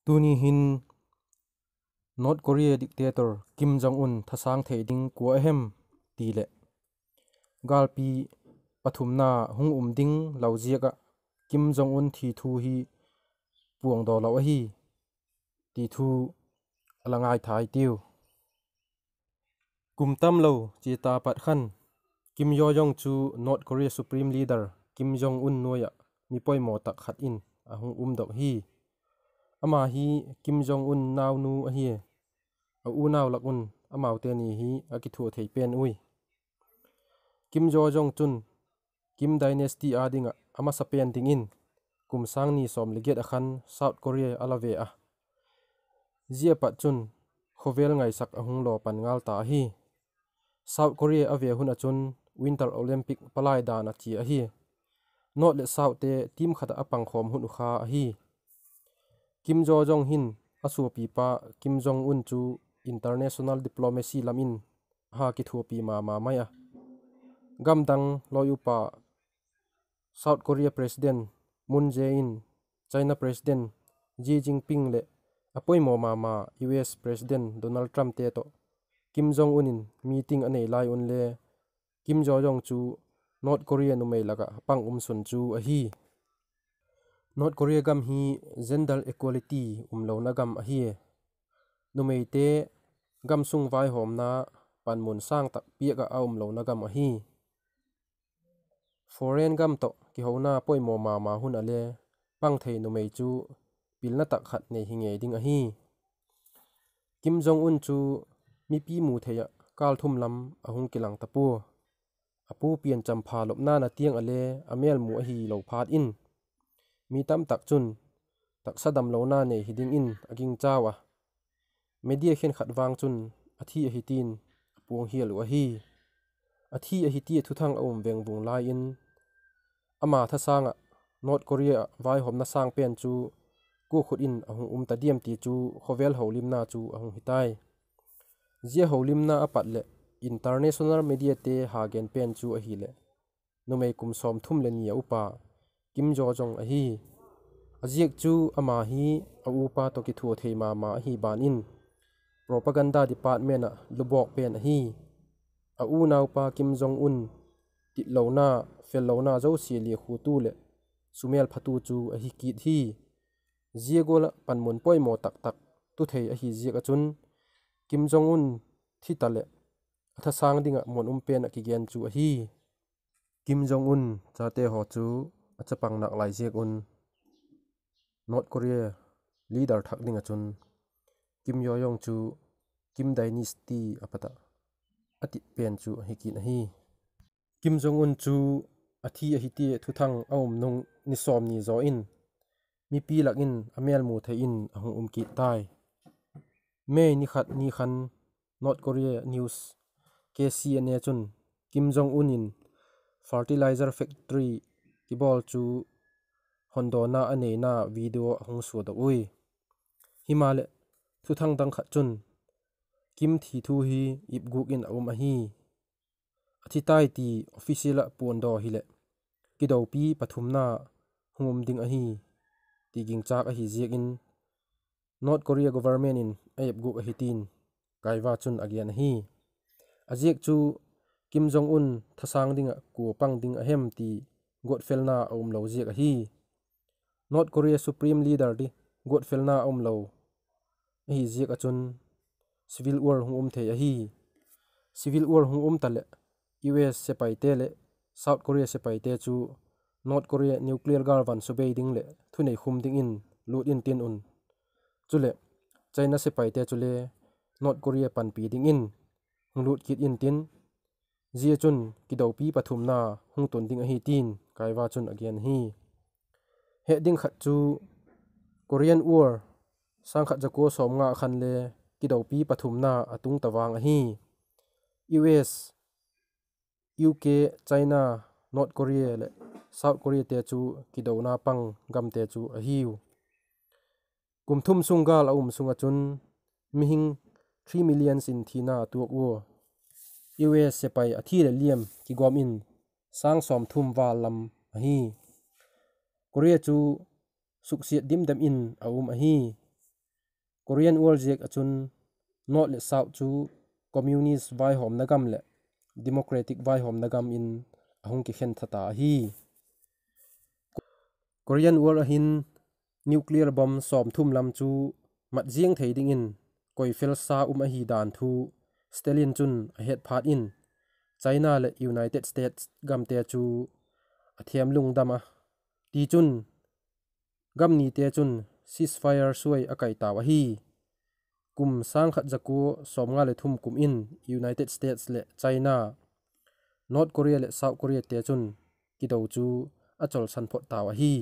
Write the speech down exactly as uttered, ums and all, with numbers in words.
Tuni hin North Korea dictator Kim Jong Un thasâng thei ding kua a hem ti leh, gâlpi pathumna hung um ding lo ziak ah Kim Jong Un thi thu hi puangdaw lo ahi ti thu a la ngaitha i tiu. Kum tamlo chia ta pat khan Kim Yo Jong chu North Korea Supreme Leader Kim Jong Un nuai ah mi poimaw tak khat in a hung umdok hi. Ama hi Kim Jong Un naunu ahi. A unau lak un amaute ni hi a kithua thei pen ui. Kim Yo Jong chun Kim dynasty â ding ah a masa pen dingin kum sâng ni sawm leh giat ah khan South Korea a la ve a. Zia pat chun khawvel ngaisak a hung law pan ngal ta ahi. South Korea a ve hun ah chun Winter Olympic palai dan a chia ahi. North leh Southte team khat ah a pangkhawm hun uh kha ahi. Kim Yo Jong hin a suapipa Kim Jong Un chu international diplomacy lam in a ha kithuapi ma ma mai a. Gamdang lawi upa South Korea President Moon Jae-in, China President Xi Jinping leh a poimaw ma ma U S President Donald Trumpte tawh Kim Jong Un in meeting a nei lai unle, Kim Yo Jong chu North Korea numei lak ah a pang um sun chu ahi. North Korea gam hi gender equality umlona gam ahi. Numeite gamsung vaihawmna panmun sâng tak piak ah a umlona gam ahi. Foreign gam tawh kihona poimaw ma ma hun ah le pang thei numei chu pilna tak khat nei hi ngei ding ahi. Kim Jong Un chu mipi mu thei ah kâlthum lam a hung kilang ta pua. A pu pian champha lopna na tiang ah le a mêl mu ahilo phat in, mi tamtak chun taksa damlona nei hi dingin a gingchau a. Media khenkhat vang chun a thi ahi tin a puang hial uh ahi. A thi ahi ti thuthang a um vengvung lai in, ama thasâng ah North Korea ah vaihawmna sâng pen chu kua khut in a hung um ta diam ti chu khawvel holimna chu a hung hi tai. Zia holimna a pat leh international mediate ha gen pen chu ahileh, numei kum sawmthum leh ni a upa Kim Yo Jong ahi. A ziak chu ama hi a upa tawh kithua thei ma ma ahi ban in propaganda department ah lubawk pen ahi. A unaupa Kim Jong Un titlona, fellona zosia liakhuatu leh sumêl phatu chu ahi kit hi. Zia gual ah panmun poimaw tak tak tu thei ahi ziak ah chun Kim Jong Un thi ta leh a thasâng ding ah muan um pen ah kigen chu ahi. Kim Jong Un chate haw chu a chapang nâk lai ziak un North Korea leader thak ding ah chun Kim Yo Jong chu Kim dynasty a pat ah a tit pen chu ahi kit ahi. Kim Jong Un chu a thi ahi ti thuthang a um nung ni sawmni zaw in mipi lak in a mêlmu thei in a hung um kit tai. May ni khat ni khan North Korea news K C N A chun Kim Jong Un in fertilizer factory kibawl chu hondawna a neina video a hung suadok ui. Himaleh, thuthang dang khat chun Kim thi thu hi ipguk in a um ahi. A thi tai ti official ah puandaw hileh kidopi pathumna hung um ding ahi ti gingchâk ahi ziak in North Korea government in a ipguk ahi tin Kaiva chun a gen ahi. A ziak chu Kim Jong Un thasâng ding ah kua pang ding a hem ti guatfelna a umlo ziak ahi. North Korea Supreme Leader di guatfelna a umlo ahi ziak ah chun civil war hung um thei ahi. Civil war hung um ta leh U S sepaite leh South Korea sepaite chu North Korea nuclear gâlvan subei ding leh thunei khum dingin lût intin un, chuleh China sepaite chule North Korea panpi dingin hung lût kit intin, zia chun kidopi pathumna hung tun ding ahi tin Kaiva chun a gen hi. Het ding khat chu Korean War sâng khat za kua sawmnga khan le kidopi pathumna a tung ta vang ahi. U S, U K, China, North Korea leh South Koreate chu kidona pang gamte chu ahiu. Kum thum sung gâl a um sung ah chun mihing three million in thina a tuak ua, U S sepai a thi leh liam kigawm in sâng sawmthum val lam ahi. Korea chu suksiat dimdem in a um ahi. Korean War ziak ah chun North leh South chu Communist vaihawmna gam leh Democratic vaihawmna gam in a hung kikhen tha ta ahi. Korean War a hin nuclear bomb sawmthum lam chu mat ziang thei dingin koifel sa um ahi dan thu Stalin chun a het phat in China leh United States gamte chu a thiam lungdam a, tichun gam nite chun ceasefire suai a kai tau ahi. Kum sâng khat za kua sawmnga leh thum kum in United States leh China, North Korea leh South Koreate chun kido chu a cholsan phot tau ahi.